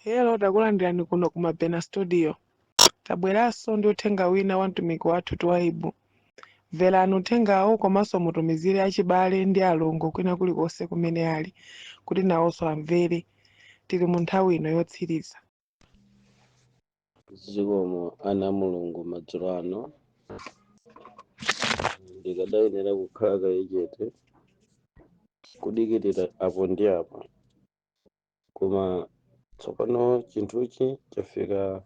Hello, takulandirani kuno ku Mabena Studio. Tabweranso ndi uthenga wina wa mtumiki wathu Twaibu. Mverani uthengawo komanso mutumizire achibale ndi alongo kwina kulikonse kumene ali kuti nawonso amvere. Tili mu nthawi ino yotsiriza. Zikomo ana a Mulungu. Madzulo ano ndikadayenera kukhala kaye chete, kudikirira apo ndi apo, koma tsopano chinthuchi chafika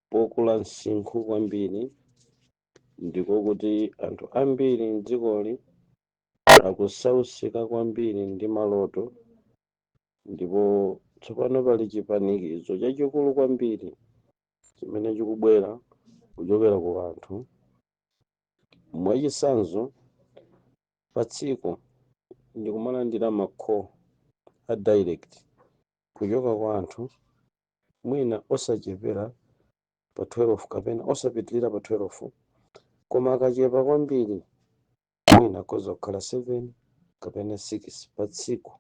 pokula msinkhu kwambiri, ndiko kuti anthu ambiri mdzikoli akusausika kwambiri ndi maloto, ndipo tsopano pali chipanikizo chachikulu kwambiri chimene chikubwera kuchokera ku anthu. Mwachitsanzo, pa tsiku ndikumalandira ma call a direct kuchoka kwa anthu mwina osachepera pa 12 kapena osapitilira pa 12, koma akachepa kwambiri mwina akhoza kukhala 7 kapena 6 pa tsiku,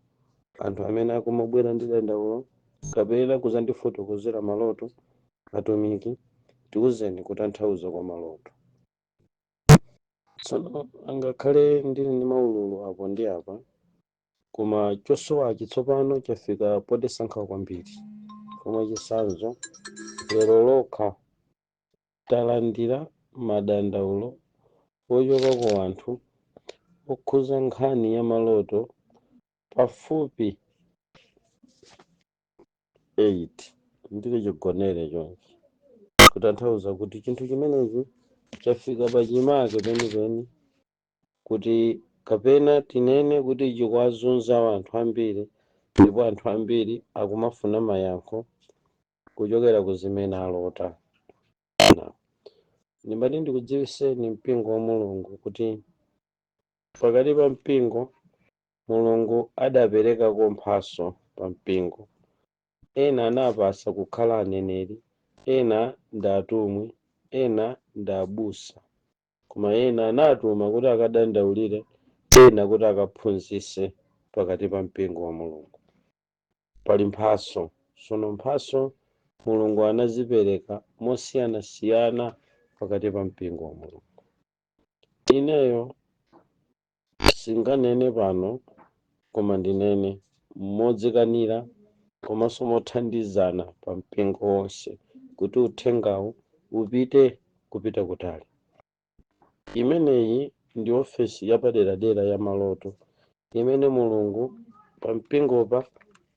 anthu amene akumabwera ndi dandaulo kapena kuzandifotokozera maloto: "Atumiki, tiuzeni kutanthauza kwa maloto." Tsono angakhale ndili ndi maululu apo ndi apa, koma chosowachi tsopano chafika potisankha kwambiri. Koma chitsanzo, lero lokha talandira madandaulo ochoka ku anthu okhuza nkhani ya maloto pafupi 8 ndili chigonere chonchi, kutanthauza kuti chinthu chimenechi chafika pachimake penipeni, kuti kapena tinene kuti chikuwazunza anthu ambiri, ndipo anthu ambiri akumafuna mayankho kuchokera ku zimene alota. Na ndimbati ndikudziwiseni mpingo wa Mulungu kuti pakati pa mpingo Mulungu adaperekako mphaso pa mpingo. Ena anapasa kukhala aneneri, ena ndi atumwi, ena ndi abusa, koma ena anatuma kuti akadandaulire, ena kuti akaphunzitse. Pakati pa mpingo wa Mulungu pali mphaso. Sono mphaso Mulungu anazipereka mosiyanasiyana pakati pa mpingo wa Mulungu. Ineyo singanene pano, koma ndinene modzikanira komanso mothandizana pa mpingo wonse kuti uthengawu upite kupita kutali. Imeneyi ndi ofesi yapaderadera ya maloto imene Mulungu pa mpingopa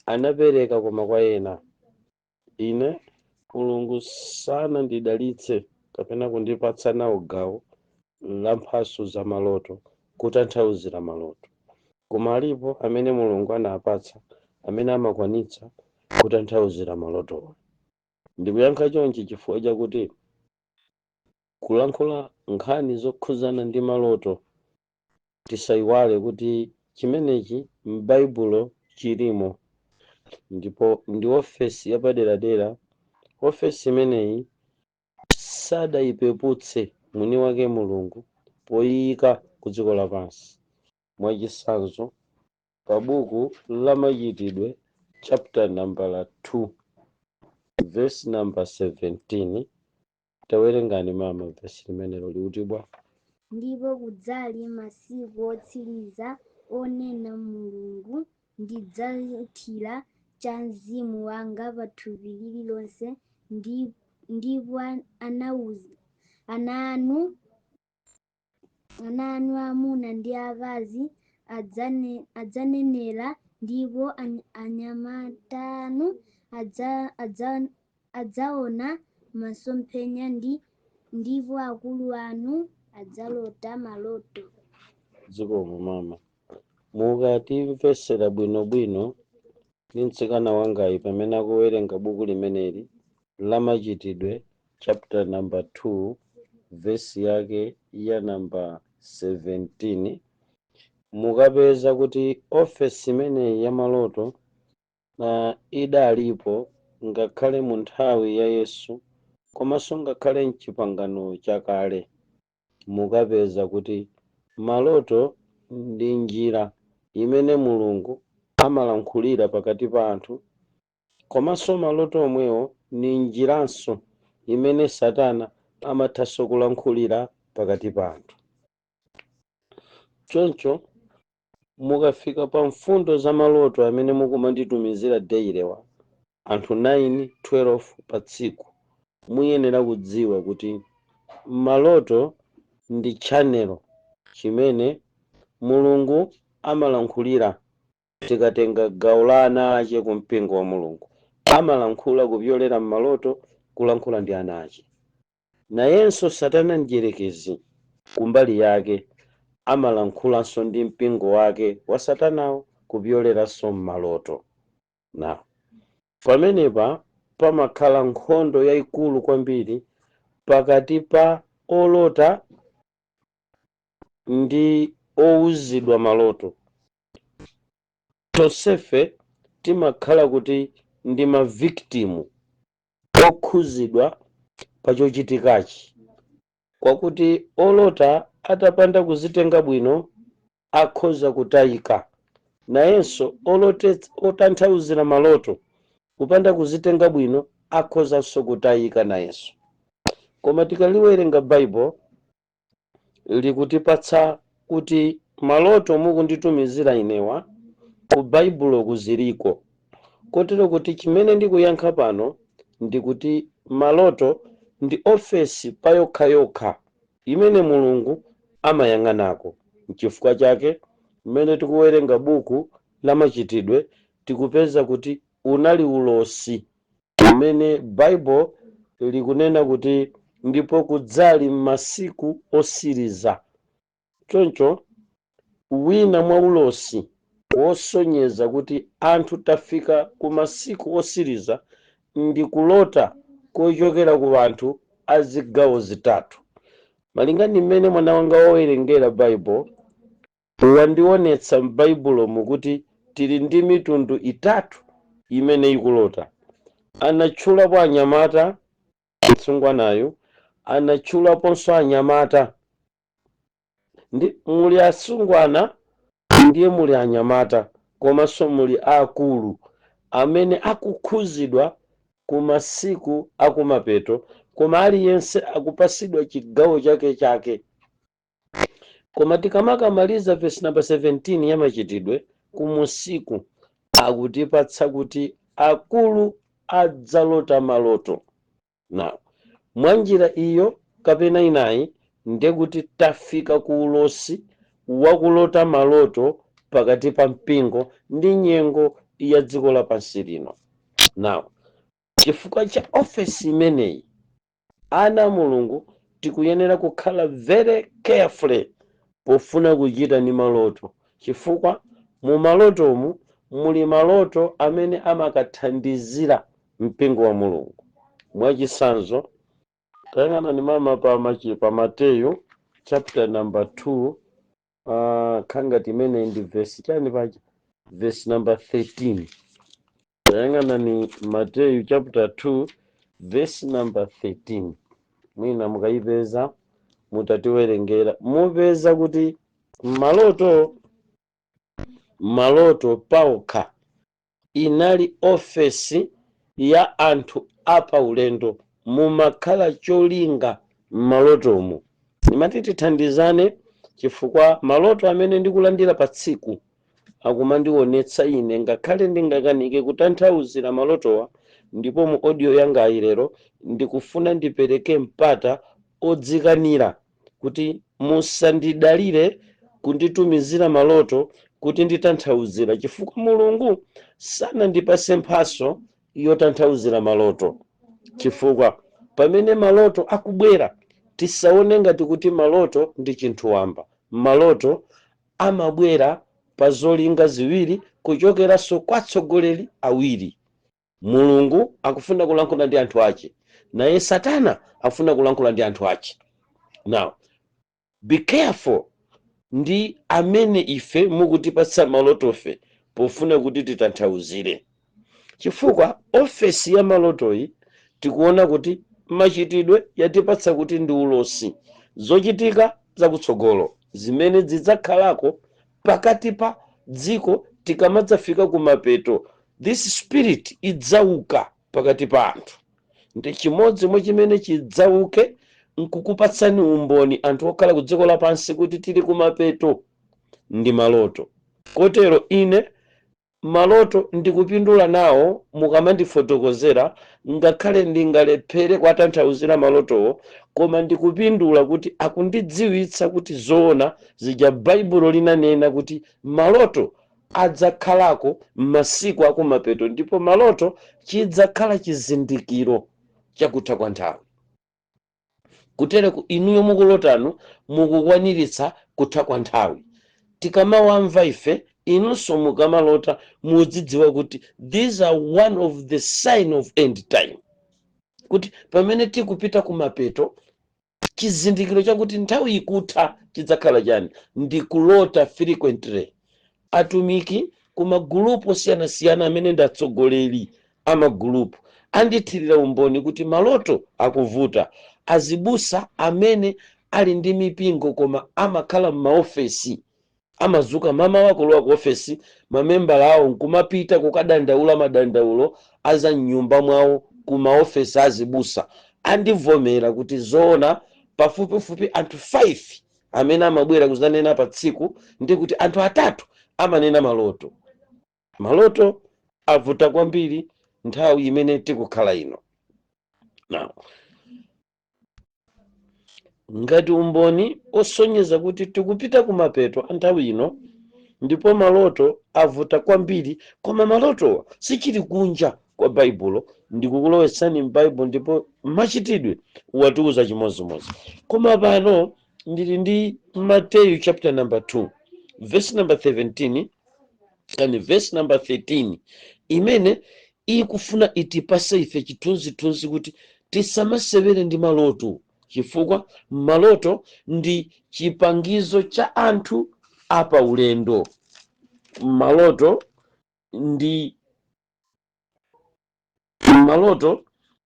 anapereka, koma kwa ena, ine Mulungu sanandidalitse kapena kundipatsa nawo gawo la mphaso za maloto, kutanthauzira maloto, koma alipo amene Mulungu anapatsa amene amakwanitsa kutanthauzira malotowa. Ndikuyankha chonchi chifukwa chakuti kulankhula nkhani zokhuzana ndi maloto, tisayiwale kuti chimenechi m'Baibulo chilimo ndipo ndi ofesi yapaderadera. Ofesi imeneyi sadayipeputse mwini wake Mulungu poyika ku dziko lapansi. Mwachitsanzo, pa buku la Machitidwe chapter number 2 verse number 17. Tawerengani mama, vesi limenelo likuti bwa? Ndipo kudzali masiku otsiriza, onena Mulungu, ndidzathira cha mzimu wanga pa thupi lililonse, ndipo ana anu amuna ndi akazi adzanenera, ndipo anyamata anu adzaona masomphenya, ndipo akulu anu adzalota maloto. Zikomo mama. Mukatimvesera bwinobwino ndi mtsikana wangayi pamene akuwerenga buku limeneli la Machitidwe chapter number 2 verse yake ya number 17, mukapeza kuti ofesi imeneyi ya maloto idalipo ngakhale mu nthawi ya Yesu, komanso ngakhale mchipangano chakale. Mukapeza kuti maloto ndi njira imene Mulungu amalankhulira pakati pa anthu. Komanso maloto omwewo ni njiranso imene Satana amathanso kulankhulira pakati pa anthu. Choncho mukafika pa mfundo za maloto amene mukumanditumizira daily wa anthu 9, 12 pa tsiku, muyenera kudziwa kuti maloto ndi channel chimene Mulungu amalankhulira. Tikatenga gawo la ana ache ku mpingo wa Mulungu, amalankhula kupyolera m'maloto, kulankhula ndi ana ache. Nayenso Satana mdierekezi kumbali yake amalankhulanso ndi mpingo wake wa Satanawo kupyoleranso m'maloto. Na pamenepa pamakhala nkhondo yayikulu kwambiri pakati pa olota ndi owuzidwa maloto. Tonsefe timakhala kuti ndi ma victim okhuzidwa pa chochitikachi, kwakuti olota atapanda kuzitenga bwino akhoza kutayika, nayenso otanthauzira maloto kupanda kuzitenga bwino akhozanso kutayika nayenso. Koma tikaliwerenga Baibulo, likutipatsa kuti maloto mukunditumizira inewa, ku Baibulo kuziliko, kotero kuti chimene ndikuyankha pano ndikuti maloto ndi ofesi payokhayokha imene Mulungu amayang'anako. Nchifukwa chake mmene tikuwerenga buku la Machitidwe, tikupeza kuti unali ulosi umene Baibulo likunena kuti ndipo kudzali m'masiku osiriza. Choncho wina mwa ulosi wosonyeza kuti anthu tafika ku masiku osiriza ndi kulota kochokera ku anthu a zigawo zitatu. Malinga ndi mmene mwana wanga wawerengera Baibulo, wandionetsa m'Baibulomu kuti tili ndi mitundu itatu imene ikulota. Anatchulapo anyamata, msungwanayo anatchulaponso anyamata, ndi muli asungwana, ndiye muli anyamata, komanso muli akulu amene akukhuzidwa ku masiku akumapeto. Koma aliyense akupasidwa chigawo chake chake. Koma tikamakamaliza verse number 17 ya Machitidwe, kumusiku akutipatsa kuti akulu adzalota maloto. Na mwanjira iyo kapena inayi, ndekuti tafika ku ulosi wakulota maloto pakati pa mpingo ndi nyengo ya dziko lapansi lino. Now, chifukwa cha ofesi imeneyi, ana a Mulungu tikuyenera kukhala very carefully pofuna kuchita ndi maloto, chifukwa mu malotomu muli maloto amene amakathandizira mpingo wa Mulungu. Mwachitsanzo, tayang'anani mama pa Mateyu chapter number 2, khangati imene ndi verse chani paja, verse number 13. Tayang'anani Mateyu chapter 2 verse number 13. Mwina mukayipeza mutatiwerengera, mupeza kuti maloto paokha inali ofesi ya anthu apaulendo, mumakhala cholinga m'malotomo. Ndimati tithandizane, chifukwa maloto amene ndikulandira pa tsiku akumandionetsa ine, ngakhale ndingakanike kutanthauzira malotowa. Ndipo mu audio yangayi lero ndikufuna ndipereke mpata odzikanira kuti musandidalire kunditumizira maloto kuti nditanthauzira, chifukwa Mulungu sanandipase mphaso yotanthauzira maloto. Chifukwa pamene maloto akubwera, tisaone ngati kuti maloto ndi chinthu wamba. Maloto amabwera pa zolinga ziwiri, kuchokeranso kwa atsogoleri awiri. Mulungu akufuna kulankhula ndi anthu ache, naye Satana akufuna kulankhula ndi anthu ache. Now be careful ndi amene ife mukutipatsa malotofe pofuna kuti titanthauzire, chifukwa ofesi ya malotoyi tikuona kuti Machitidwe yatipatsa kuti ndi ulosi, zochitika zakutsogolo zimene zidzakhalako pakati pa dziko tikamadzafika kumapeto. This spirit idzauka pakati pa anthu, ndi chimodzi mwa chimene chidzauke nkukupatsani umboni anthu okhala ku dziko lapansi kuti tili kumapeto ndi maloto. Kotero ine maloto ndikupindula nawo mukamandifotokozera, ngakhale ndingalephere kuwatanthauzira malotowo, koma ndikupindula kuti akundidziwitsa kuti zoona zija Baibulo linanena kuti maloto adzakhalako m'masiku akumapeto, ndipo maloto chidzakhala chizindikiro chakutha kwa nthawi. Kutereku inuyo mukulotanu mukukwaniritsa kutha kwa nthawi. Tikamawamva ife, inunso mukamalota mudzidziwa kuti these are one of the sign of end time, kuti pamene tikupita kumapeto, chizindikiro chakuti nthawi ikutha chidzakhala chani? Ndi kulota frequently. Atumiki ku magulupu osiyanasiyana amene ndi atsogoleri amagulupu andithirira umboni kuti maloto akuvuta. Azibusa amene ali ndi mipingo koma amakhala m'maofesi, amazuka mamawa kulowa ku ofesi, mamembala awo nkumapita kukadandaula madandaulo aza mnyumba mwawo ku maofesi azibusa, andivomera kuti zoona, pafupifupi anthu 5 amene amabwera kuzanena pa tsiku, ndi kuti anthu atatu amanena maloto. Maloto avuta kwambiri nthawi imene tikukhala ino. Now, ngati umboni osonyeza kuti tikupita kumapeto a nthawi ino ndipo maloto avuta kwambiri, koma malotowa sichili kunja kwa Baibulo, ndikukulowetsani m'Baibulo, ndipo Machitidwe watiuza chimodzimodzi. Koma pano ndili ndi Mateyu chapter number 2 verse number 17 kani verse number 13, imene ikufuna itipase ife chithunzithunzi kuti tisamasewere ndi maloto, chifukwa maloto ndi chipangizo cha anthu apaulendo. Maloto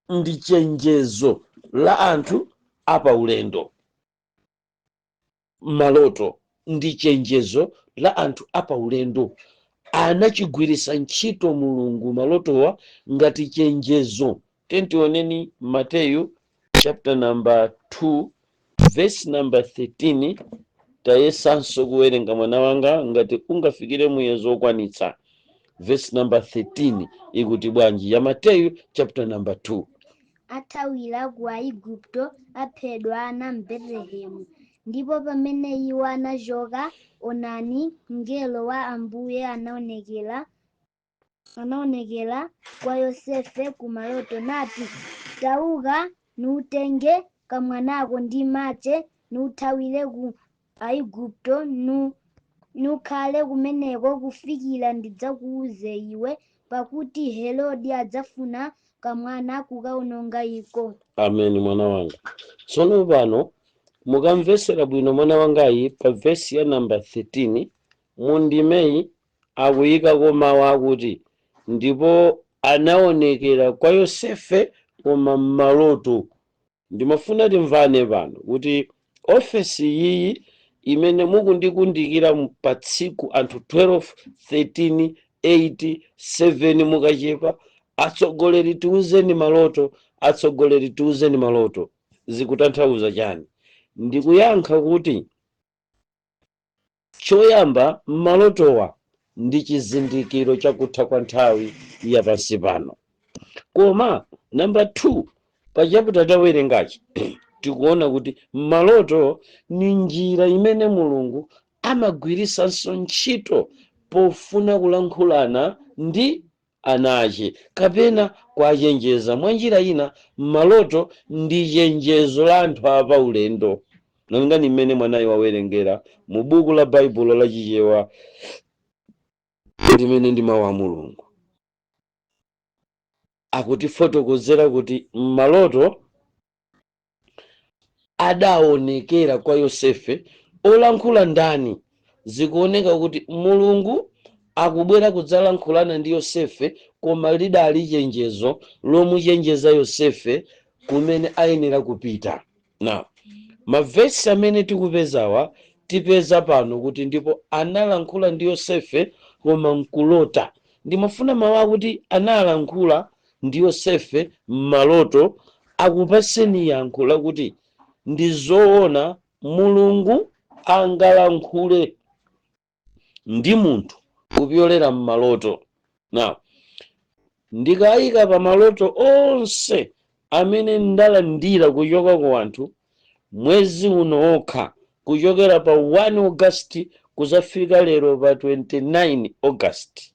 ndi chenjezo la anthu apaulendo. Maloto ndi chenjezo la anthu apaulendo. Anachigwiritsa ntchito Mulungu malotowa ngati chenjezo. Tentioneni Mateyu chapter number 2 verse number 13. Tayesanso kuwerenga, mwana wanga, ngati ungafikire muyezo wokwanitsa. Verse number 13 ikuti bwanji ya Mateyu chapter number 2? Athawira ku Aigupto, aphedwa ana m'Betelehemu. Ndipo pamene iwo anachoka, onani, mngelo wa Ambuye anaonekera kwa Yosefe ku maloto nati, "Tauka, nutenge kamwanako ndi mache, nuthawire ku Aigupto, nukhale kumeneko kufikira ndidzakuuze iwe, pakuti Herode adzafuna kamwana kukaononga iko." Amen, mwana wanga. Tsono pano mukamvesera bwino, mwana wangayi, pa vesi ya namba 13 mundimeyi akuyikako mawu akuti, "Ndipo anaonekera kwa Yosefe koma m'maloto." Ndimafuna timvane pano kuti ofesi iyi imene mukundikundikira pa tsiku anthu 12, 13, 8, 7 mukachepa, "Atsogoleri, tiuzeni maloto, atsogoleri, tiuzeni maloto," zikutanthauza chani? Ndikuyankha kuti choyamba, malotowa ndi chizindikiro chakutha kwa nthawi yapansi pano. Koma namba 2, pa chapter tawerengachi tikuona kuti maloto ni njira imene Mulungu amagwirisanso ntchito pofuna kulankhulana ndi anache kapena kuachenjeza. Mwa njira ina, maloto ndi chenjezo la anthu apa ulendo, nalingani mmene mwanayi wawerengera mu buku la Baibulo la Chichewa limene ndi mawu a Mulungu. Akutifotokozera kuti maloto adaonekera kwa Yosefe. Olankhula ndani? Zikuoneka kuti Mulungu akubwera kudzalankhulana ndi Yosefe, koma lidali chenjezo lomuchenjeza Yosefe kumene ayenera kupita. Na mavesi amene tikupezawa, tipeza pano kuti ndipo analankhula ndi Yosefe koma nkulota. Ndimafuna mawu akuti analankhula ndi Yosefe m'maloto akupaseni yankho lakuti ndi zoona Mulungu angalankhule ndi munthu kupyolera m'maloto. Now, ndikayika pa maloto onse amene ndalandira kuchoka ku anthu mwezi uno wokha, kuchokera pa 1 August kuzafika lero pa 29 August,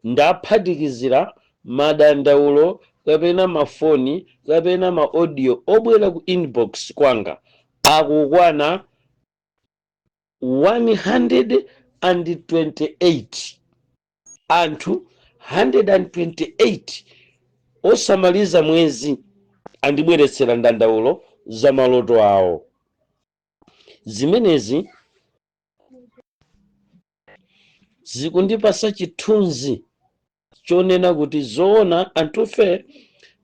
ndaphatikizira madandaulo kapena mafoni kapena ma audio obwera ku inbox kwanga akukwana 128. Anthu 128 osamaliza mwezi andibweretsera ndandaulo za maloto awo. Zimenezi zikundipasa chithunzi chonena kuti zoona anthufe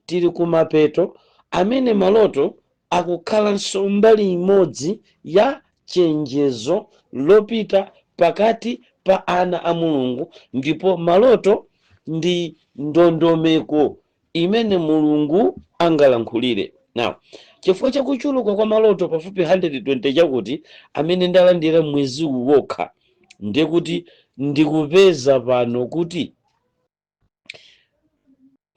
tili kumapeto amene maloto akukhalanso mbali imodzi ya chenjezo lopita pakati pa ana a Mulungu, ndipo maloto ndi ndondomeko imene Mulungu angalankhulire. Now, chifukwa chakuchuluka kwa maloto pafupi 120 chakuti amene ndalandira mwezi wokha, ndiye kuti ndikupeza pano kuti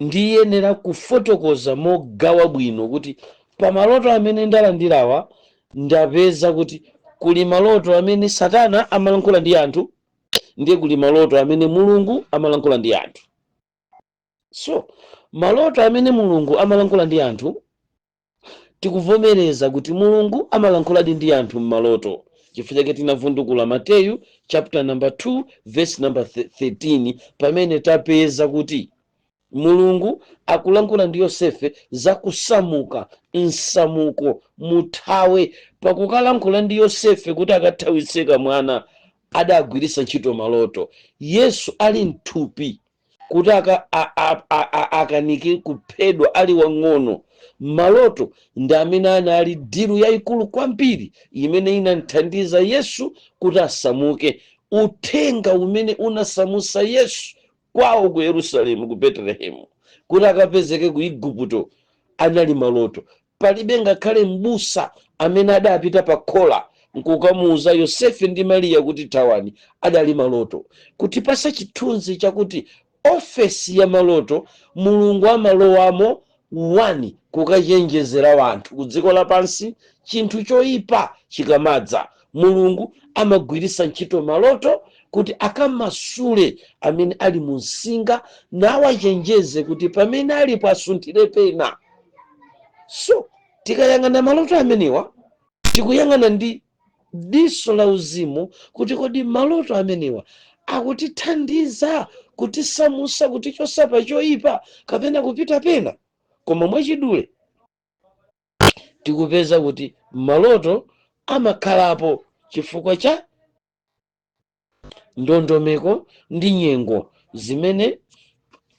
ndiyenera kufotokoza mogawa bwino kuti pamaloto amene ndalandirawa ndapeza kuti kuli maloto amene Satana amalankhula ndi anthu, ndiye kuli maloto amene Mulungu amalankhula ndi anthu. So maloto amene Mulungu amalankhula ndi anthu, tikuvomereza kuti Mulungu amalankhuladi ndi anthu m'maloto. Chifukwa chake tinavundukula Mateyu chapter number 2 verse number 13, pamene tapeza kuti Mulungu akulankhula ndi Yosefe za kusamuka, msamuko, muthawe. Pakukalankhula ndi Yosefe kuti akathawitseka mwana, adagwiritsa ntchito maloto. Yesu ali mthupi kuti akanike kuphedwa ali wang'ono, maloto ndi amene anali deal yayikulu kwambiri imene inamthandiza Yesu kuti asamuke. Uthenga umene unasamusa Yesu kwawo ku Yerusalemu, ku Betelehemu, kuti akapezeke ku Igupto anali maloto. Palibe ngakhale m'busa amene adapita pa khola nkukamuuza Yosefe ndi Mariya kuti thawani, adali maloto. Kutipasa chithunzi chakuti ofesi ya maloto Mulungu amalowamo 1 kukachenjezera wanthu ku dziko lapansi chinthu choyipa chikamadza. Mulungu amagwiritsa ntchito maloto kuti akamasule amene ali mu msinga nawachenjeze kuti pamene alipo asunthire pena. So tikayang'ana maloto amenewa, tikuyang'ana ndi diso la uzimu kuti kodi maloto amenewa akutithandiza kutisamusa, kutichosa pa choyipa kapena kupita pena? Koma mwachidule tikupeza kuti maloto amakhalapo chifukwa cha ndondomeko ndi nyengo zimene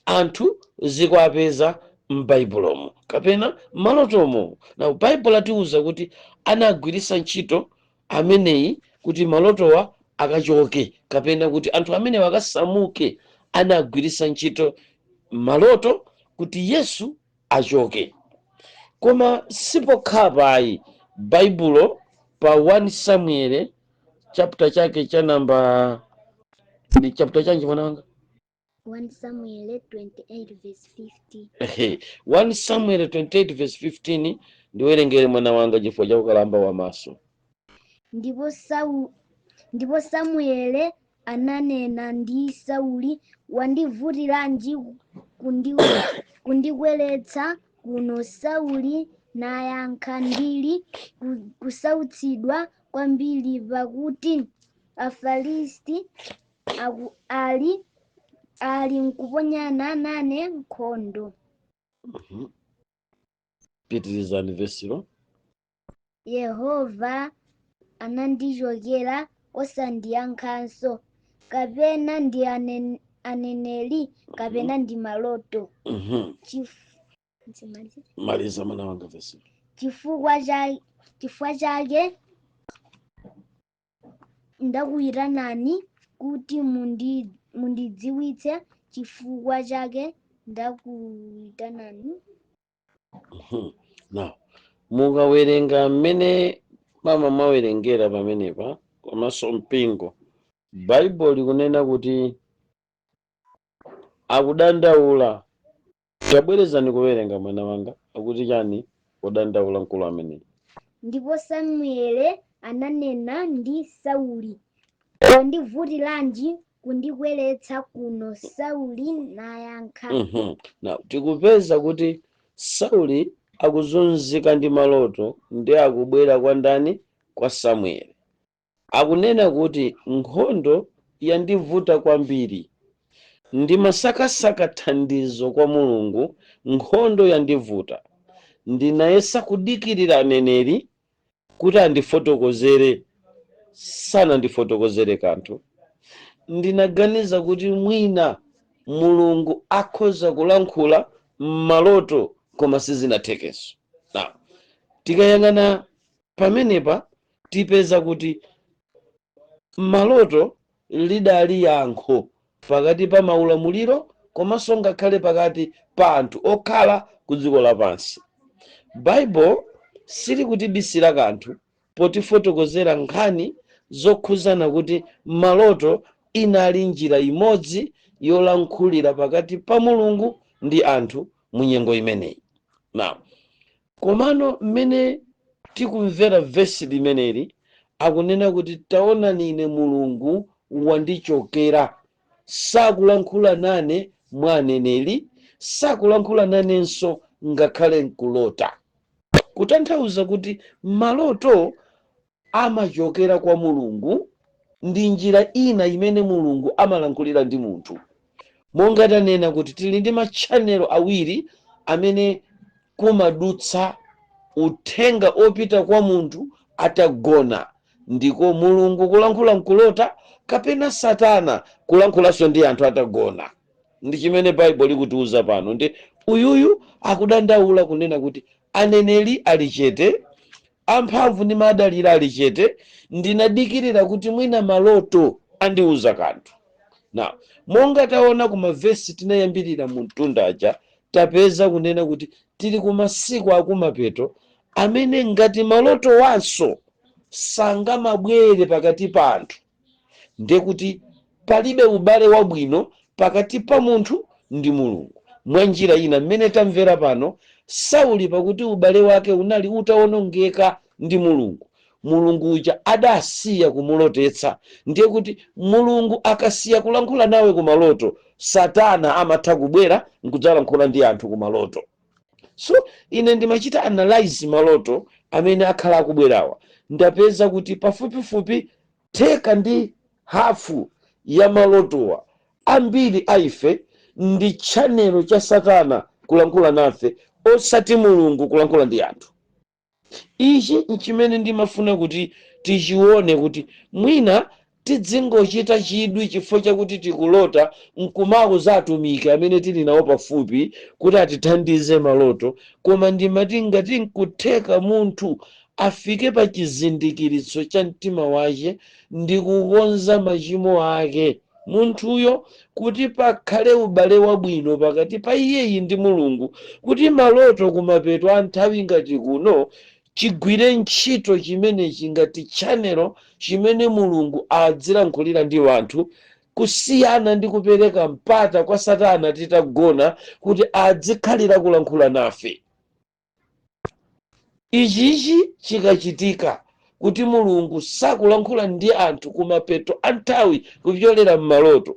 anthu zikuapeza m'Baibulomo kapena malotomo. Na Baibulo atiuza kuti anagwiritsa ntchito ameneyi kuti malotowa akachoke kapena kuti anthu amenewa akasamuke. Anagwiritsa ntchito maloto kuti Yesu achoke. Koma sipokhapa ayi. Baibulo pa 1 Samuel chapter chake cha namba, ndi chapter chanji, mwana wanga? 1 Samuel 28 verse 50. Ehe, 1 Samuel 28 verse 15, ndiwerengere mwana wanga chifukwa cha ukalamba wa maso. Ndipo Samuele ananena ndi Sauli, "Wandivutiranji kundikweretsa kuno?" Sauli nayankha, "Ndili kusautsidwa kwambiri, pakuti Afilisti ali nkuponyana nane nkhondo." Pitirizani vesilo. Yehova anandichokera osandiyankhanso, kapena ndi aneneri kapena ndi maloto. Nsimalize? Maliza, mwana wanga, vesilo. Chifukwa chake ndakuyitanani kuti Mundidziwitse chifukwa chake ndakuyitanani. Now mukawerenga mmene mama mwawerengera pamenepa komanso mpingo, Baibulo likunena kuti akudandaula. Tabwerezani kuwerenga, mwana wanga. Akuti chani kudandaula mkulu ameneyi? Ndipo Samuele ananena ndi Sauli, "Wandivutiranji kundibweretsa kuno?" Sauli nayankha. Now tikupeza kuti Sauli akuzunzika ndi maloto, ndi akubwera kwa ndani? Kwa Samueli. Akunena kuti nkhondo yandivuta kwambiri, ndimasakasaka thandizo kwa Mulungu, nkhondo yandivuta, ndinayesa kudikirira aneneri kuti andifotokozere, sanandifotokozere kanthu. Ndinaganiza kuti mwina Mulungu akhoza kulankhula m'maloto, koma sizinathekenso. Now tikayang'ana pamenepa, tipeza kuti maloto lidali yankho pakati pa maulamuliro komanso ngakhale pakati pa anthu okhala ku dziko lapansi. Baibulo silikutibisira kanthu potifotokozera nkhani zokhuzana kuti maloto inali njira imodzi yolankhulira pakati pa Mulungu ndi anthu mu nyengo imeneyi. Now komano mmene tikumvera vesi limeneli, akunena kuti taonani, ine Mulungu wandichokera, sakulankhula nane mwa aneneri, sakulankhula nanenso ngakhale nkulota. Kutanthauza kuti maloto amachokera kwa Mulungu, ndi njira ina imene Mulungu amalankhulira ndi munthu. Monga tanena kuti tili ndi ma channel awiri amene kumadutsa uthenga opita kwa munthu atagona, ndiko Mulungu kulankhula nkulota kapena Satana kulankhulanso ndi anthu atagona. Ndi chimene Baibulo likutiuza pano. Ndi uyuyu akudandaula kunena kuti aneneri ali chete, amphamvu ndi madalira ali chete, ndinadikirira kuti mwina maloto andiuza kanthu. Now monga taona ku mavesi tinayambirira mu mtundaja, tapeza kunena kuti tili ku masiku akumapeto amene ngati maloto wanso sangamabwere pakati pa anthu, ndiye kuti palibe ubale wabwino pakati pa munthu ndi Mulungu. Mwa njira ina, mmene tamvera pano, Sauli pakuti ubale wake unali utawonongeka ndi Mulungu, Mulungu uja adasiya kumulotetsa. Ndiye kuti Mulungu akasiya kulankhula nawe kumaloto, Satana amatha kubwera nkudzalankhula ndi anthu kumaloto. So ine ndimachita analyze maloto amene akhala akubwerawa, ndapeza kuti pafupifupi theka ndi hafu ya malotowa, ambiri a ife, ndi channel cha Satana kulankhula nafe, osati Mulungu kulankhula ndi anthu. Ichi nchimene ndimafuna kuti tichione, kuti mwina tidzingochita chidwi chifukwa chakuti tikulota nkumauza atumiki amene tili nawo pafupi kuti atithandize maloto. Koma ndimati ngati nkutheka munthu afike pa chizindikiritso cha mtima wace ndi kukonza machimo ake munthuyo, kuti pakhale ubale wabwino pakati pa iyeyi ndi Mulungu, kuti maloto kumapeto a nthawi ngati kuno chigwire ntchito chimenechi ngati channel chimene Mulungu adzilankhulira ndi anthu, kusiyana ndi kupereka mpata kwa Satana titagona kuti adzikhalira kulankhula nafe. Ichichi chikachitika kuti Mulungu sakulankhula ndi anthu kumapeto a nthawi kupyolera m'maloto,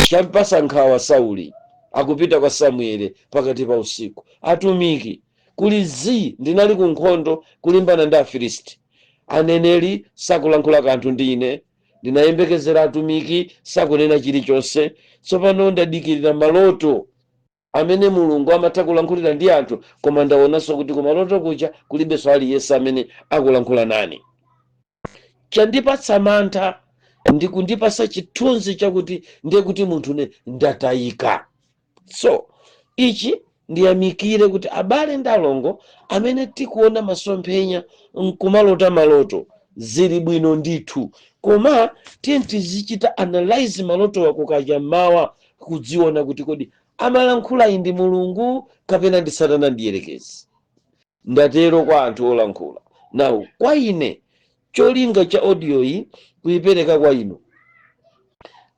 champasa nkhawa Sauli. Akupita kwa Samueli pakati pa usiku: "Atumiki, kuli zii, ndinali ku nkhondo kulimbana ndi Afilisti, aneneri sakulankhula kanthu ndi ine, ndinayembekezera atumiki, sakunena chilichonse. Tsopano ndadikirira maloto amene Mulungu amatha kulankhulira ndi anthu, koma ndaonanso kuti kumaloto kuja kulibenso aliyense amene akulankhula nane. Chandipatsa mantha ndi kundipasa chithunzi chakuti ndiye kuti munthune ndatayika." So ichi ndiyamikire kuti abale ndi alongo amene tikuona masomphenya nkumalota maloto, Zili bwino ndithu, koma tiye tizichita analyze malotowa kukacha mawa, kudziona kuti kodi amalankhula iyi ndi Mulungu kapena ndi Satana ndiyerekezi. Ndatero kwa anthu olankhula nawo. Kwa ine, cholinga cha audio iyi kuyipereka kwa inu,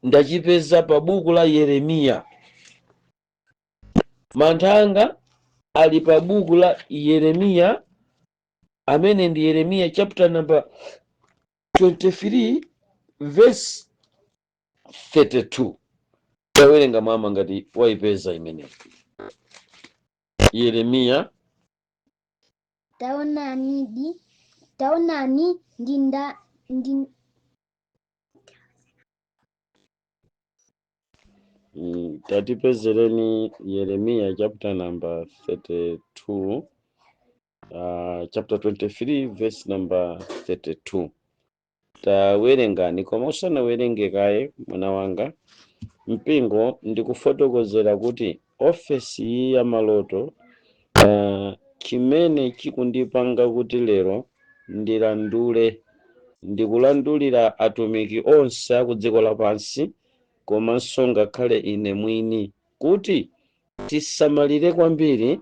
ndachipeza pa buku la Yeremiya. Mantha anga ali pa buku la Yeremiya, amene ndi Yeremiya chapter number 23 verse 32. Tawerenga, mama, ngati wayipeza imeneyo, Yeremiya. Taonani ndinda ndi Tatipezereni Yeremiya chapter number 32, chapter 23 verse number 32. Tawerengani, koma usanawerenge kaye, mwana wanga, mpingo, ndikufotokozera kuti ofesi iyi ya maloto, chimene chikundipanga kuti lero ndilandule, ndikulandulira atumiki onse aku dziko lapansi, komanso ngakhale ine mwini, kuti tisamalire kwambiri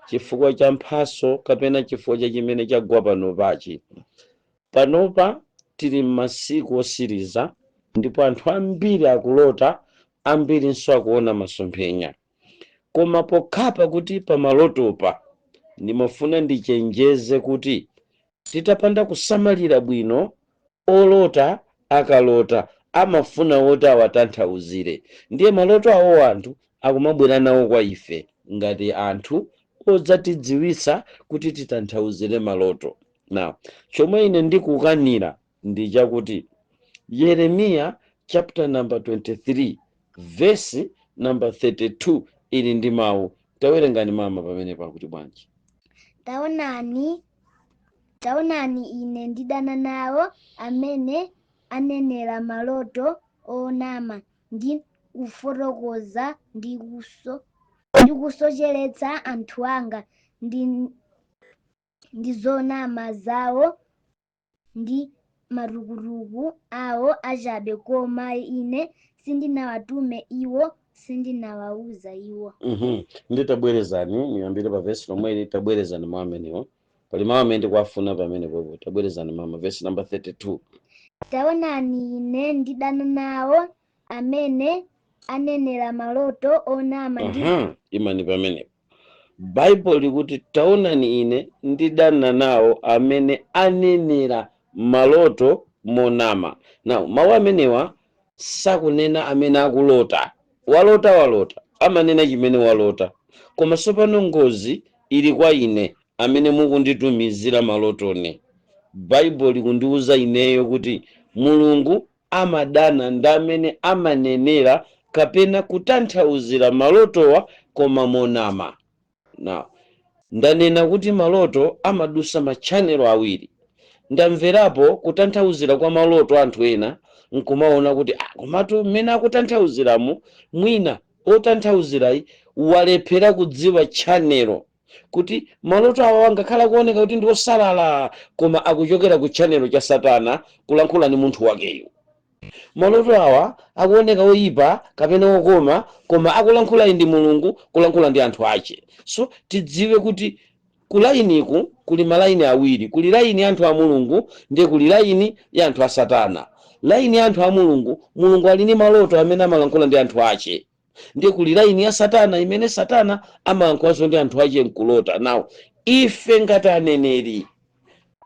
chifukwa cha mphaso kapena chifukwa cha chimene chagwa panopachi. Panopa tili m'masiku osiriza, ndipo anthu ambiri akulota, ambirinso akuona masomphenya. Koma pokhapa kuti pamalotopa, ndimafuna ndichenjeze kuti titapanda kusamalira bwino, olota akalota amafuna woti awatanthauzire. Ndiye maloto awo anthu akumabwera nawo kwa ife ngati anthu odzatidziwitsa kuti titanthauzire maloto. Now, chomwe ine ndikukanira ndi chakuti Yeremiya chapter number 23 verse number 32 ili ndi mawu. Tawerengani, mama, pamene pakuti bwanji? Taonani, ine ndidana nawo amene anenera maloto onama ndi kufotokoza ndi kusocheretsa anthu anga ndi zonama zawo ndi matukutuku awo achabe, koma ine sindinawatume iwo, sindinawawuza iwo. Nditabwerezani, niyambire pa vesi lomweli. Tabwerezani mawu amenewo, pali mawu amene ndikuwafuna pamene popo. Tabwerezani, mama, vesi number 32. Taonani, ine ndidana nawo amene anenera maloto onama ndi Aha, imani pamenepo. Baibulo likuti, "Taonani, ine ndidana nawo amene anenera maloto monama." Now, mawu amenewa sakunena amene akulota. Walota, walota, amanena chimene walota. Koma tsopano ngozi ili kwa ine amene mukunditumizira malotone. Baibulo likundiwuza ineyo kuti Mulungu amadana ndi amene amanenera kapena kutanthauzira malotowa koma monama. Now, ndanena kuti maloto amadusa ma channel awiri. Ndamverapo kutanthauzira kwa maloto anthu ena, nkumaona kuti, ah, komatu mmene akutanthauziramo, mwina otanthauzirayi walephera kudziwa channel, kuti maloto awa angakhala kuoneka kuti ndi osalala, koma akuchokera ku channel cha Satana kulankhula ndi munthu wakeyo. Maloto awa akuoneka oyipa kapena okoma, koma akulankhula ndi Mulungu kulankhula ndi anthu ache. So tidziwe kuti kulainiku kuli malaini awiri. Kuli laini ya anthu a Mulungu, ndiye kuli laini ya anthu a Satana. Laini ya anthu a Mulungu, Mulungu ali ndi maloto amene amalankhula ndi anthu ache. Ndiye kuli laini ya Satana imene Satana amalankhulanso ndi anthu ache nkulota nawo. Ife ngati aneneri,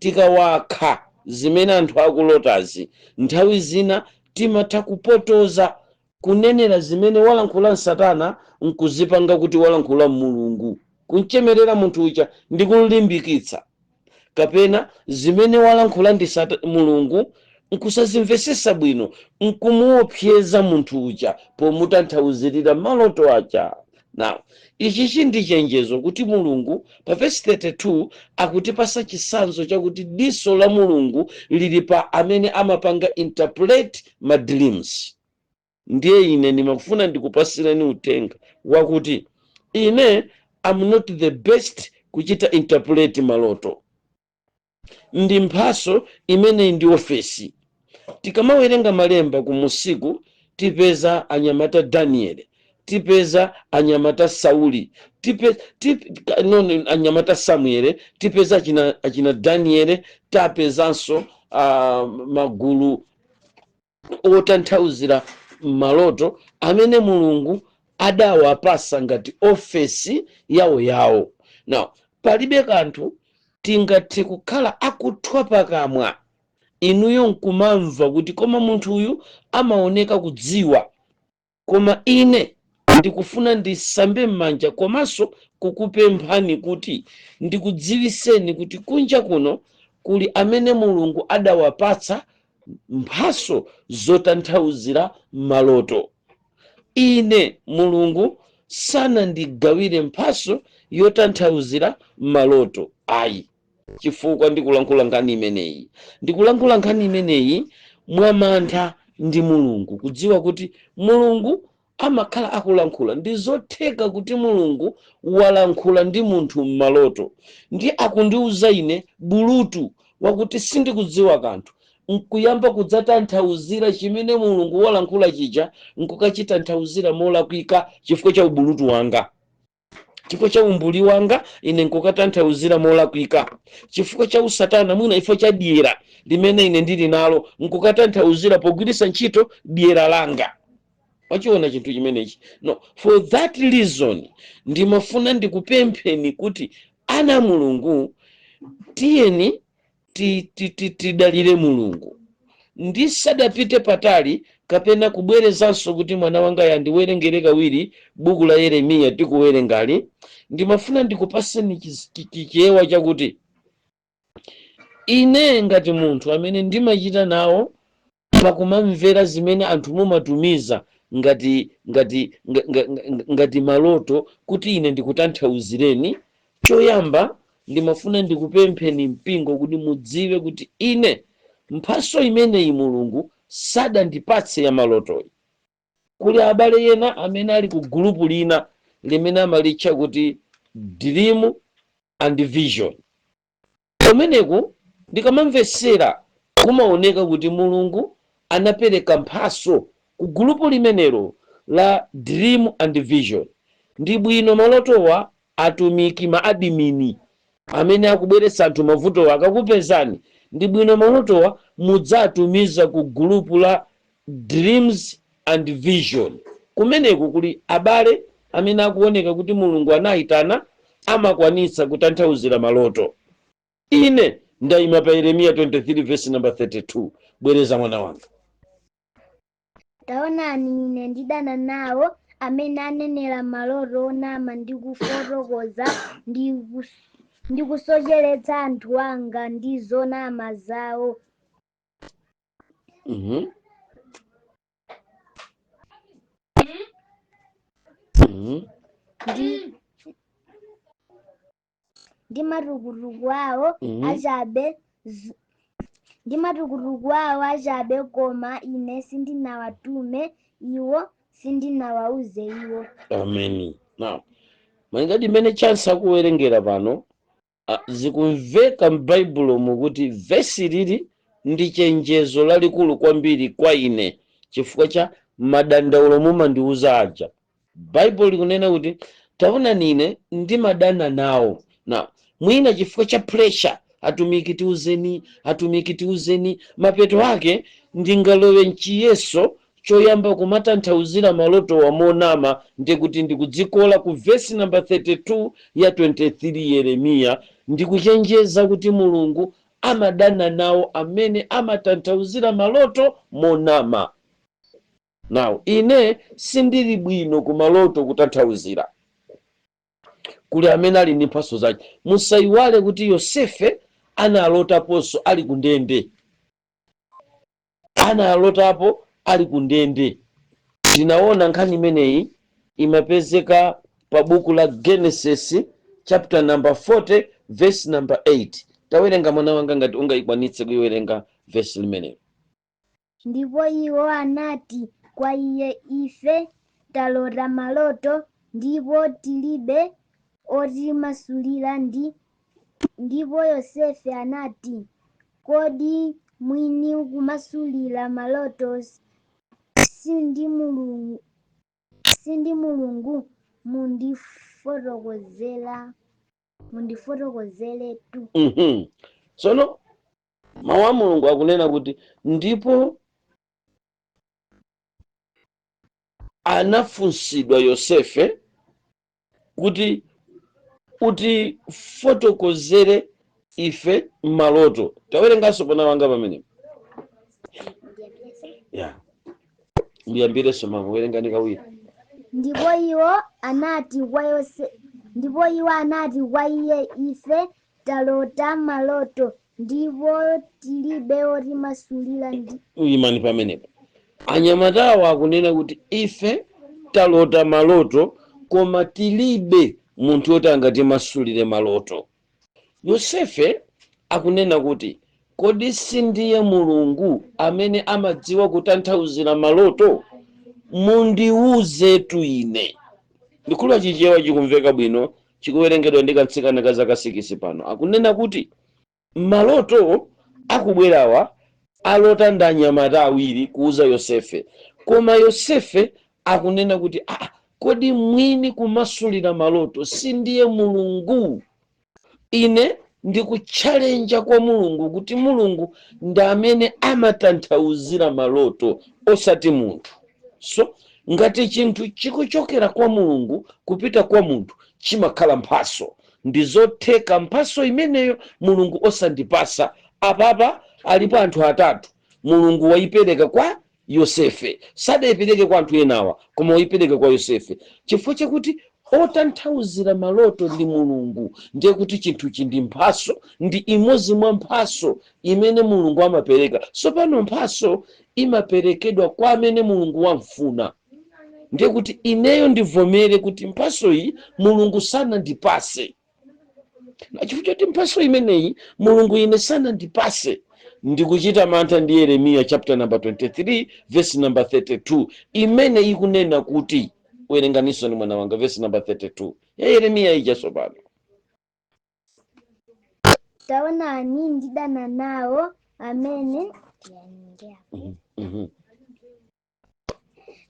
tikawakha zimene anthu akulotazi, nthawi zina timatha kupotoza, kunenera zimene walankhula Satana nkuzipanga kuti walankhula Mulungu, kunchemerera munthu uja ndi kumlimbikitsa, kapena zimene walankhula ndi Mulungu nkusazimvesesa bwino, nkumuopseza munthu uja pomutanthauzirira maloto aja. Now, ichi ndi chenjezo kuti Mulungu pa vesi 32 akutipasa chisanzo chakuti diso la Mulungu lili pa amene amapanga interpret ma dreams. Ndiye ine ndimafuna ndikupasireni uthenga wakuti ine am not the best kuchita interpret maloto. Ndi mphaso imeneyi, ndi ofesi. Tikamawerenga malemba kumusiku, tipeza anyamata Danieli, tipeza anyamata Sauli, no, no, anyamata Samuele, tipeza achina Daniele, tapezanso magulu otanthauzira maloto amene Mulungu adawapasa ngati ofesi yawo yawo. Now, palibe kanthu tingathe kukhala akuthwa pakamwa, inuyo nkumamva kuti koma munthu uyu amaoneka kudziwa. Koma ine ndikufuna ndisambe m'manja komanso kukupemphani kuti ndikudziwiseni kuti kunja kuno kuli amene Mulungu adawapatsa mphaso zotanthauzira maloto. Ine Mulungu sanandigawire mphaso yotanthauzira maloto, ayi. Chifukwa ndikulankhula nkhani imeneyi, ndikulankhula nkhani imeneyi mwamantha ndi Mulungu, kudziwa kuti Mulungu amakhala akulankhula. Ndi zotheka kuti Mulungu walankhula ndi munthu m'maloto ndi akundiuza ine bulutu wakuti sindikudziwa kanthu, nkuyamba kudzatanthauzira chimene Mulungu walankhula chija, nkukachitanthauzira molakwika chifukwa cha ubulutu wanga, chifukwa cha umbuli wanga. Ine nkukatanthauzira molakwika chifukwa cha usatana, mwina chifukwa cha dyera limene ine ndili nalo, nkukatanthauzira pogwiritsa ntchito dyera langa. Wachiona chinthu chimenechi? No, for that reason ndimafuna ndikupempheni kuti ana Mulungu, tiyeni tidalire Mulungu. Ndisadapite patali kapena kubwerezanso kuti mwana wanga yandiwerengere kawiri buku la Yeremiya tikuwerengali, ndimafuna ndikupaseni chichewa chakuti ine ngati munthu amene ndimachita nawo pakumamvera zimene anthu mumatumiza ngati maloto kuti ine ndikutanthauzireni. Choyamba ndimafuna ndikupempheni mpingo kuti mudziwe kuti ine mphaso imeneyi Mulungu sadandipatse ya malotoyi. Kuli abale ena amene ali ku gulupu lina limene amalitcha kuti Dream and Vision. Kumeneku ndikamamvesera, kumaoneka kuti Mulungu anapereka mphaso ku gulupu limenelo la Dream and Vision. Ndi bwino malotowa, atumiki, ma admin amene akubweretsa anthu mavutowa akakupezani, ndi bwino malotowa mudzatumiza ku gulupu la Dreams and Vision. Kumeneku kuli abale amene akuoneka kuti Mulungu anayitana, amakwanitsa kutanthauzira maloto. Ine ndayima pa Yeremiya 23 verse number 32. Bwereza, mwana wanga. Taonani, ine ndidana nawo amene anenera maloto onama ndi kufotokoza ndi kusocheretsa anthu anga ndi zonama zawo. Ndi matukutuku awo achabe ndi matukutuku awo achabe, koma ine sindinawatume iwo, sindinawauze iwo. Ameni. Now, malingadi imene chance akuwerengera pano, zikumveka m'Baibulo mukuti vesi lili ndi chenjezo lalikulu kwambiri kwa ine chifukwa cha madandaulo mumandiuza aja. Baibulo likunena kuti taonani, ine ndimadana nawo. Now, mwina chifukwa cha pressure, atumiki tiuzeni, atumiki tiuzeni, mapeto ake ndingalowe mchiyeso choyamba kumatanthauzira maloto wamonama, ndikuti ndikudzikola ku vesi namba 32 ya 23 Yeremiya. Ndikuchenjeza kuti Mulungu amadana nawo amene amatanthauzira maloto monama. Now, ine sindili bwino ku maloto kutanthauzira. Kuli amene ali ndi mphaso zake. Musayiwale kuti Yosefe analotaponso ali ku ndende, analotapo ali ku ndende. Tinaona nkhani imeneyi imapezeka pa buku la Genesis chapter number 40 verse number 8. Tawerenga, mwana wanga, ngati ungayikwanitse kuiwerenga verse limenelo. Ndipo iwo anati kwa iye, "Ife talota maloto, ndipo tilibe otimasulira." Ndi Ndipo Yosefe anati, Kodi mwini kumasulira maloto sindi Mulungu, sindi Mulungu? Mundifotokozeretu. Tsono mawu a Mulungu akunena kuti ndipo anafunsidwa Yosefe kuti utifotokozere ife maloto. Tawerenganso pana wanga pamenepo. Ya, ndiyambirenso mama, werengani kawiri. Ndipo iwo anati kwa iye, Ife talota maloto, ndipo tilibe wotimasulira ndi. Imani pamenepo. Anyamatawa akunena kuti ife talota maloto, koma tilibe munthu woti angatimasulire maloto. Yosefe akunena kuti, kodi sindiye Mulungu amene amadziwa kutanthauzira maloto? Mundiwuzetu ine. Ndikhulupirira Chichewa chikumveka bwino, chikuwerengedwa ndi kamtsikana ka zaka 6 pano. Akunena kuti maloto akubwerawa alota ndi anyamata awiri kuuza Yosefe, koma Yosefe akunena kuti aa, kodi mwini kumasulira maloto sindiye Mulungu? Ine ndikutchalenja kwa Mulungu kuti Mulungu ndi amene amatanthauzira maloto, osati munthu. So ngati chinthu chikuchokera kwa Mulungu kupita kwa munthu, chimakhala mphaso. Ndi zotheka mphaso imeneyo Mulungu osandipasa. Apapa alipo anthu atatu. Mulungu wayipereka kwa Yosefe, sadayipereke kwa anthu enawa, koma wayipereka kwa Yosefe chifukwa chakuti otanthauzira maloto ndi Mulungu. Ndiye kuti chinthuchi ndi mphaso, ndi imodzi mwa mphaso imene Mulungu amapereka. Tsopano mphaso imaperekedwa kwa amene Mulungu wamfuna. Ndiye kuti ineyo ndivomere kuti mphaso iyi Mulungu sanandipase, na chifukwa choti mphaso imeneyi Mulungu ine sanandipase, ndikuchita mantha ndi Yeremiya chapter number 23 verse number 32, imene ikunena kuti, werenganiso ni mwana wanga, verse number 32 ya Yeremiya ija tsopano. Taonani, ndidana nawo amene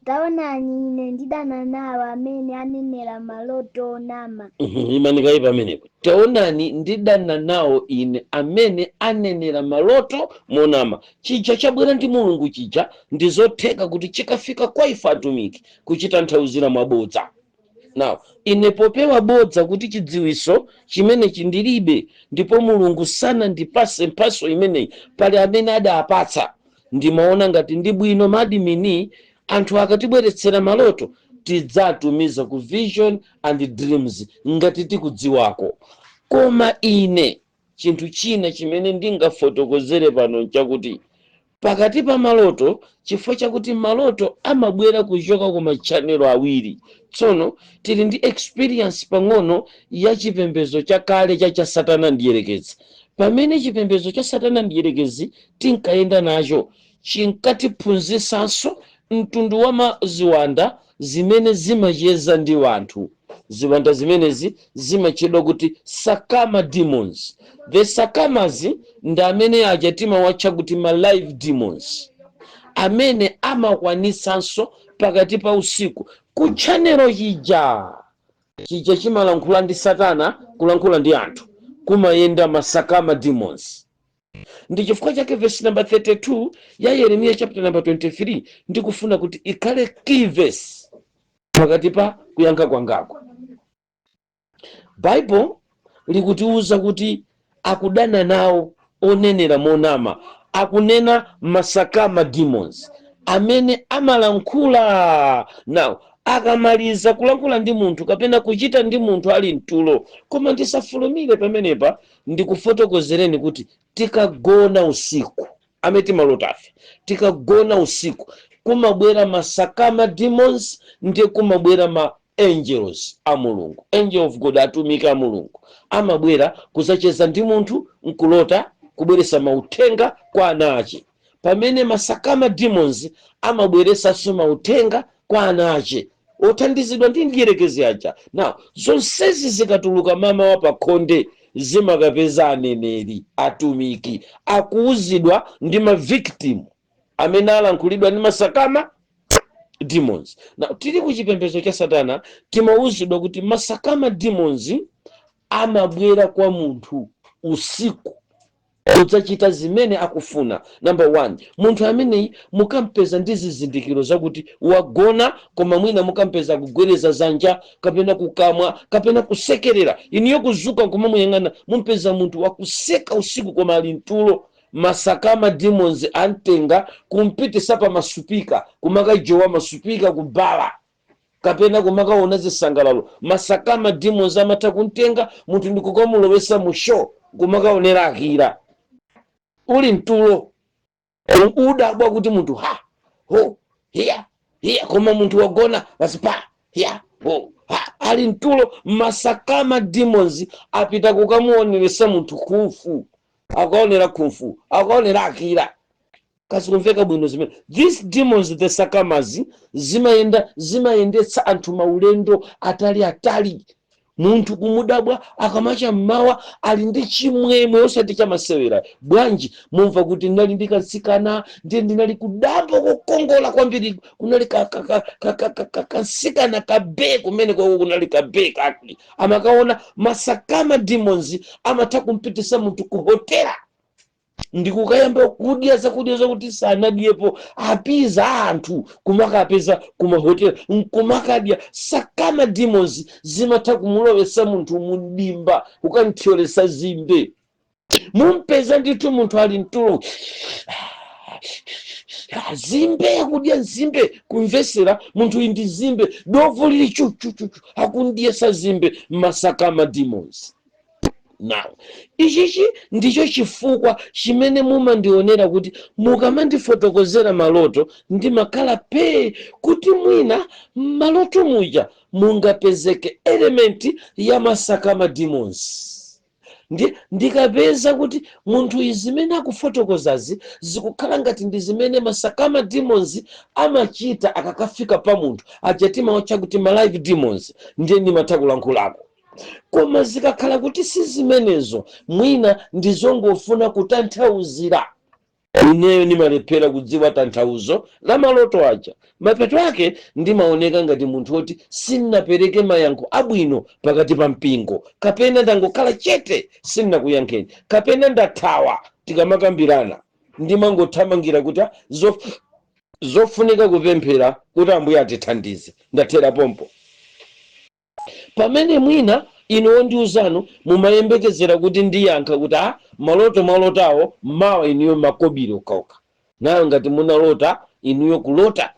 Taonani, ine ndidana nawo amene anenera maloto onama. Imanikayi pamenepo. Taonani, ndidana nawo ine amene anenera maloto monama. Chija chabwera ndi Mulungu chija ndi zotheka kuti chikafika kwa ife atumiki kuchitanthauzira mwabodza. Now, ine popewa bodza kuti chidziwiso chimenechi ndilibe ndipo Mulungu sanandipase mphaso imeneyi, pali amene adapatsa, ndimaona ngati ndi bwino ma admin anthu akatibweretsera maloto tidzatumiza ku Vision and Dreams ngati tikudziwako. Koma ine chinthu china chimene ndingafotokozere pano nchakuti pakati pa maloto, chifukwa chakuti maloto amabwera kuchoka ku machanelo awiri, tsono tili ndi experience pang'ono ya chipembedzo chakale cha Satana Mdierekezi. Pamene chipembedzo cha Satana Mdierekezi tinkayenda nacho, chinkatiphunzitsanso mtundu wa ziwanda zimene zimacheza ndi anthu. Ziwanda zimenezi zimatchedwa kuti Sakama demons. The Sakamas ndi amene aja timawatcha kuti ma live demons, amene amakwanitsanso pakati pa usiku kutchanelo chija chimalankhula ndi Satana, kulankhula ndi anthu, kumayenda ma Sakama demons. Ndi chifukwa chake verse number 32 ya Yeremiya chapter number 23 ndikufuna kuti ikhale key verse pakati pa kuyankha kwangako. Bible likutiuza kuti akudana nawo onenera monama, akunena masakama demons amene amalankhula nawo, akamaliza kulankhula ndi munthu kapena kuchita ndi munthu ali mtulo. Koma ndisafulumire pamenepa, ndikufotokozereni kuti tikagona usiku, amene timalotafe, tikagona usiku kumabwera masakama demons, ndiye kumabwera ma angels a Mulungu, angel of God, atumiki a Mulungu amabwera kuzacheza ndi munthu nkulota, kubweresa mauthenga kwa ana ache, pamene masakama demons amabweresanso mauthenga kwa ana ache othandizidwa ndi mdierekezi aja. Now, zonsezi zikatuluka mama wa pakhonde. Zimakapeza aneneri, atumiki akuuzidwa ndi ma victim amene alankhulidwa ndi masakama demons. Na tili ku chipembedzo cha satana, timauzidwa kuti masakama demons amabwera kwa munthu usiku kudzachita zimene akufuna. Number one, munthu ameneyi mukampeza ndi zizindikiro zakuti wagona, koma mwina mukampeza kugwereza zanja kapena kukamwa kapena kusekerera. Iniyo kuzuka nkumamuyang'ana, mumpeza munthu wakuseka usiku koma ali mtulo. Masakama demons amtenga kumpitisa pa masupika, kumakajowa masupika kubala kapena kumakaona zisangalalo. Masakama demons amatha kumtenga munthu ndikukamulowesa mu show, kumakaonera akira uli mtulo. Udabwa kuti munthu ha, ho, hiya, hiya, koma munthu wagona basi, pa, hiya, ho, ha, ali mtulo. Masakama demons apita kukamuoneresa munthu kung fu, akaonera kung fu, akaonera akira. Kazikumveka bwino zimene these demons, the sakamas, zimayenda, zimayendetsa anthu maulendo atali atali. Munthu kumudabwa akamacha mmawa ali ndi chimwemwe osati chamasewera. Bwanji? Mumva kuti ndinali ndi katsikana, ndiye ndinali kudambo kokongola kwambiri, kunali katsikana kabe kumene koko, kunali kabe kaki amakaona. Masakama demons amatha kumpitisa munthu ku hotela ndikukayamba kudya zakudya zakuti sanadyepo, apiza anthu kumakapeza kumahotela nkumakadya. Sakama demons zimatha kumulowesa munthu mudimba, kukamthyolesa zimbe. Mumpeza ndithu munthu ali mtulo, zimbe akudya nzimbe, kumvesera munthu uyu ndi zimbe, dovu lili chuchuchuchu, akundyesa zimbe. Masakama demons. Now, ichichi ndicho chifukwa chimene mumandionera kuti mukamandifotokozera maloto ndimakhala pee, kuti mwina maloto muja mungapezeke element ya masakama demons. Ndikapeza kuti munthu izi zimene akufotokozazi zikukhala ngati ndi zimene masakama demons amachita akakafika pa munthu aja, timawatcha kuti ma live demons, ndiye ndimatha kulankhulako. Koma zikakhala kuti si zimenezo, mwina ndizongofuna kutanthauzira, ineyo ndimalephera kudziwa tanthauzo la maloto aja. Mapeto ake ndimaoneka ngati munthu woti sindinapereke mayankho abwino pakati pa mpingo, kapena ndangokhala chete, sindinakuyankheni, kapena ndathawa. Tikamakambirana ndimangothamangira kuti "Ah, zofunika kupemphera kuti Ambuye atithandize," ndathera pompo. Pamene mwina inu ondiuzanu mumayembekezera kuti ndiyankha kuti a maloto malotawo mawa inuyo makobiri okhaokha nayo. Ngati munalota inuyo kulota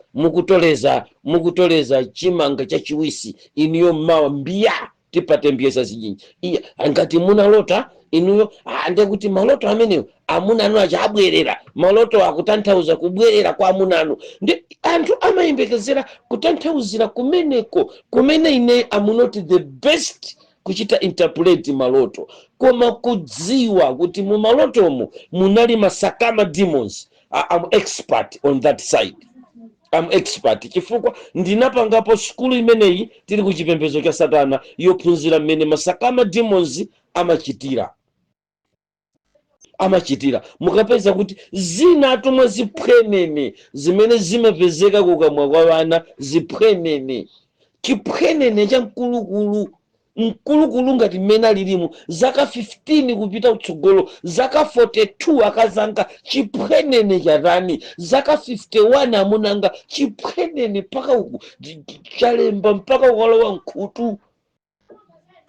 mukutoleza chimanga chachiwisi, inuyo mawa mbiya tipate mbiyesa zijinji iya. Ngati munalota inuyo, ah, ndekuti maloto amenewo amuna anu aja abwerera, maloto akutanthauza kubwerera kwa amuna anu. Ndi anthu amayembekezera kutanthauzira kumeneko, kumene ine am not the best kuchita interpret maloto, koma kudziwa kuti mu malotomo munali masakama demons, I'm expert on that side. I'm expert chifukwa ndinapangapo sukulu imeneyi tili ku chipembedzo cha satana, yophunzira mmene masakama demons amachitira. Mukapeza kuti zina atomwe ziphwenene zimene zimapezeka kukamwa kwa vana, ziphwenene, chiphwenene cha mkulukulu mkulukulu ngati mmene alilimu zaka 15 kupita kutsogolo, zaka 42 akazanga, chiphwenene chatani? Zaka 51 amunanga, chiphwenene mpaka uku chalemba mpaka ukalowa mkhutu.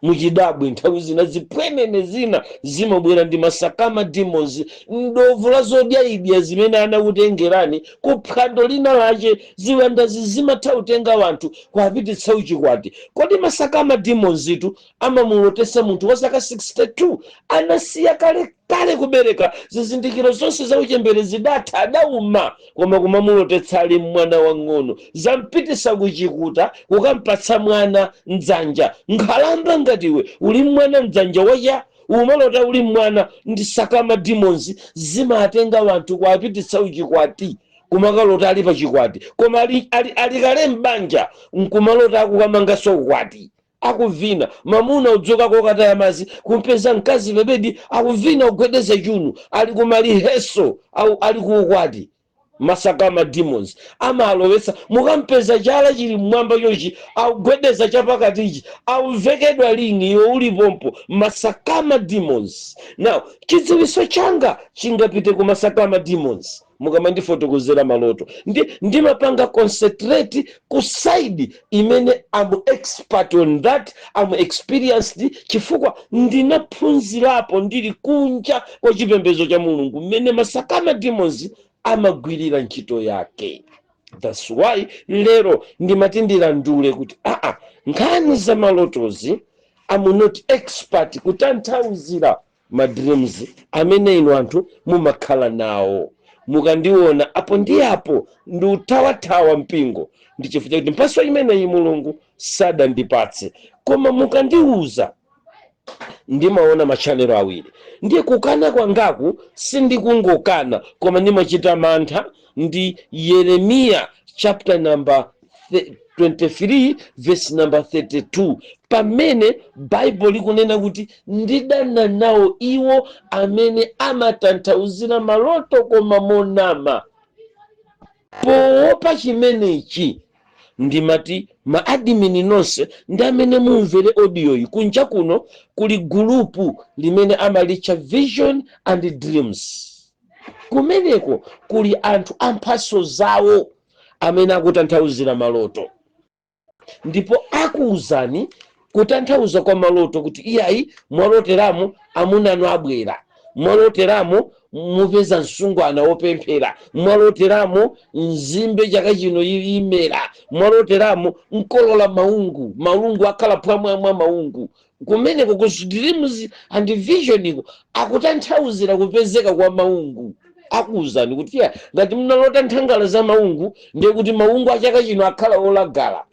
Muchidabwe nthawi zina ziphwenene zina zimabwera ndi masakama demons, ndovu la zodya idya zimene anakutengerani kuphwando lina lache. Ziwandazi zimatha kutenga wanthu kuapititsa uchikwati. Kodi masakama demons itu amamulotesa munthu wa zaka 62, anasiya kale kale kubereka, zizindikiro zonse za uchembere zidatha, adauma, koma kumamulotetsa ali mwana wang'ono, zampitisa kuchikuta kukampatsa mwana mdzanja? Nkhalamba ngatiwe uli mwana mdzanja wacha, umalota uli mwana? Ndi sakama demons, zimatenga wanthu kuapititsa uchikwati, kumakalota ali pachikwati, koma ali kale mbanja, nkumalota akukamanganso ukwati. Akuvina mamuna udzoka kokataya mazi, kumpeza mkazi pabedi akuvina, kugwedeza chunu, ali kumaliheso au ali kuukwati. Masakama demons amalowetsa. Mukampeza chala chili mmwamba chonchi, akugwedeza chapakatichi, akuvekedwa ring, iwe ulipompo. Masakama demons. Now chidziwitso changa chingapite ku masakama demons. Mukamandifotokozera maloto, ndimapanga concentrate ku side imene am expert on that, am experienced, chifukwa ndinaphunzirapo ndili kunja kwa chipembedzo cha Mulungu mmene masakama demons amagwirira ntchito yake. That's why lero ndimati ndilandule kuti aa, nkhani za malotozi am not expert kutanthauzira ma dreams amene inu anthu mumakhala nawo. Mukandiona apo ndi apo ndiuthawathawa mpingo, ndi chifukwa chakuti mphatso imeneyi Mulungu sadandipatse. Koma mukandiuza, ndimaona ma channel awiri. Ndiye kukana kwangaku sindikungokana, koma ndimachita mantha ndi Yeremiya chapter number 23 verse number 32, pamene Baibulo likunena kuti, "Ndidana nawo iwo amene amatanthauzira maloto koma monama." Poopa chimenechi, ndimati ma admin nonse ndi amene mumvere audioyi, kunja kuno kuli group limene amalitcha Vision and Dreams. Kumeneko kuli anthu amphatso zawo amene akutanthauzira maloto, ndipo akuwuzani kutanthauza kwa maloto kuti, iyayi, mwaloteramo amunanu abwera, mwaloteramo mupeza msungwana wopemphera, mwaloteramo nzimbe chaka chino imera, mwaloteramo mkolola maungu, maungu akhala phwamwamwa maungu. Kumeneko ku Dreams and Vision iko akutanthauzira kupezeka kwa maungu. Akuwuzani kuti, ya, ngati mnalota nthangala za maungu, ndiye kuti maungu a chaka chino akhala olagala.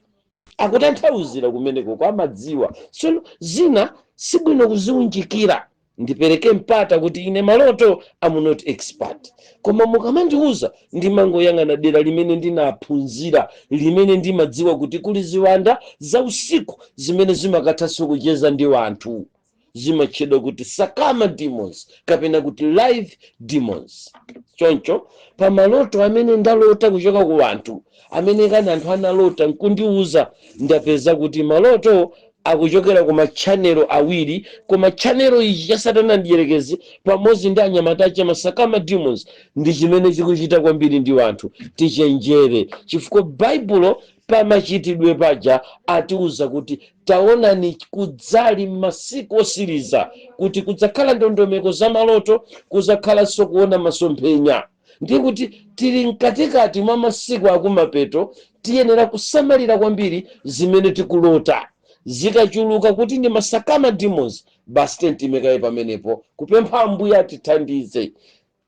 Akutanthauzira kumeneko kwa amadziwa. Tsono zina sibwino kuziunjikira. Ndipereke mpata kuti ine maloto am not expert, koma mukamandiuza ndimangoyang'ana dera limene ndinaphunzira, limene ndimadziwa kuti kuli ziwanda za usiku zimene zimakathanso kucheza ndi wanthu, zimatchedwa kuti sakama demons kapena kuti live demons. Choncho pamaloto amene ndalota kuchoka ku anthu amene kani anthu analota nkundiuza, ndapeza kuti maloto akuchokera ku ma channel awiri, koma channel ichi cha Satana ndiyerekezi pamodzi ndi anyamata ache masakama demons ndi chimene chikuchita kwambiri ndi anthu. Tichenjere, chifukwa Baibulo pamachitidwe paja atiuza kuti, taonani, kudzali masiku osiriza kuti kudzakhala ndondomeko za maloto, kudzakhalanso kuona masomphenya. Ndiye kuti tili mkatikati mwa masiku akumapeto, tiyenera kusamalira kwambiri zimene tikulota. Zikachuluka kuti ndi masakama demons, basi, tentimekaye pamenepo kupempha Ambuye atithandize.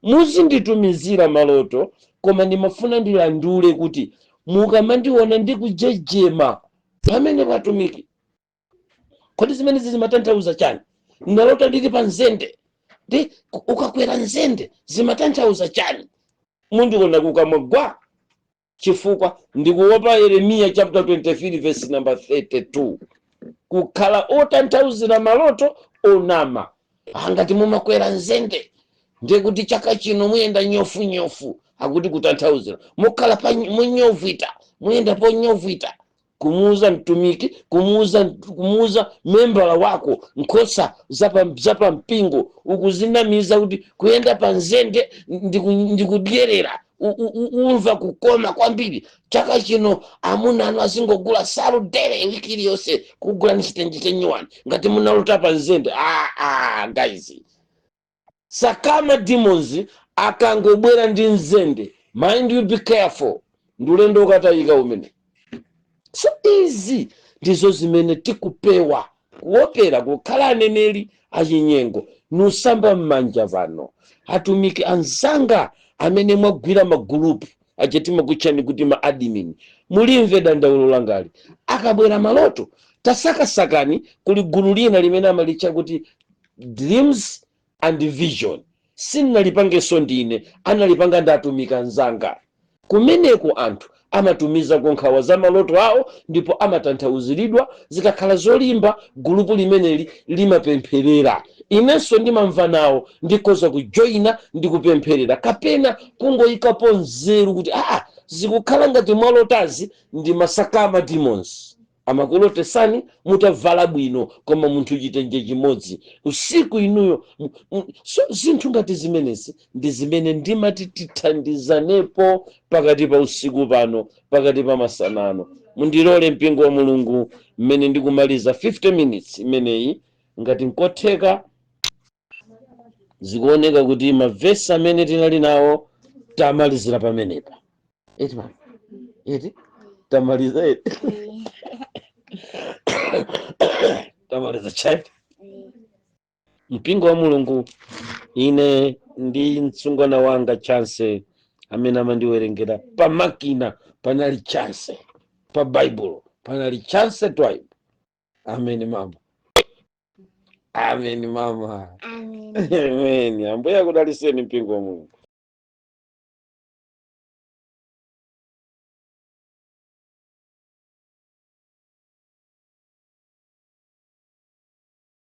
Muzinditumizira maloto, koma ndimafuna ndilandule kuti mukamandiona ndikujejema pamene patumiki, kodi zimene zimatanthauza chani? Ndalota ndili pa nzende, ndi ukakwera nzende zimatanthauza chani? Mundiona kukamwa gwa, chifukwa ndikuopa Yeremiya chapter 23 verse number 32, kukhala otanthauzira maloto onama. Angati mumakwera nzende, ndiye kuti chaka chino muyenda nyofunyofu. Akuti kutanthauzira mukhala pa munyovwita, muyenda ponyovwita. Kumuuza mtumiki, kumuuza membala wako, nkhosa zapa mpingo, ukuzinamiza kuti kuyenda pa nzende ndikudyerera, umva kukoma kwambiri. Chaka chino amuna anu azingogula salu dere, wiki iliyonse kugula ni chitenje chenyuwani ngati munalota pa nzende. Ah, ah, guys, sakama demons akangobwera ndi nzende, mind you, be careful, ndi ulendo ukatayika umene. So izi ndizo zimene tikupewa, kuopera kukhala aneneri achinyengo. Nusamba m'manja pano, atumiki anzanga amene mwagwira ma group aja timakutchani kuti ma admin, mulimve dandaulo langali. Akabwera maloto, tasakasakani, kuli gulu lina limene amalitcha kuti Dreams and Vision. Sinnalipangenso ndine, analipanga ndi atumiki anzanga. Kumeneko anthu Amatumiza nkhawa za maloto awo ndipo amatanthauziridwa. Zikakhala zolimba, gulupu limeneli limapempherera. Inenso ndimamva nawo, ndikhoza kujoyina ndi kupempherera kapena kungoyikapo nzeru kuti aa, zikukhala ngati mwalotazi ndi masakama demons amakulotesani mutavala bwino koma munthu chitenje chimodzi usiku inuyo. So zinthu ngati zimenezi ndi zimene ndimati tithandizanepo pakati pa usiku pano, pakati pa masanano. Mundilole, mpingo wa Mulungu, mmene ndikumaliza 50 minutes imeneyi, ngati nkotheka, zikuoneka kuti mavesi amene tinali nawo tamalizira pamenepa, eti mama? Eti tamaliza, eti? Tamaliza chati, mpingo wa Mulungu. Ine ndi mtsungwana wanga Chance amene amandiwerengera pamakina, panali Chance pa Baibulo, panali Chance Twaibu. Ameni mama, ameni mama. Amen. Ameni. Ambuye akudaliseni, mpingo wa Mulungu.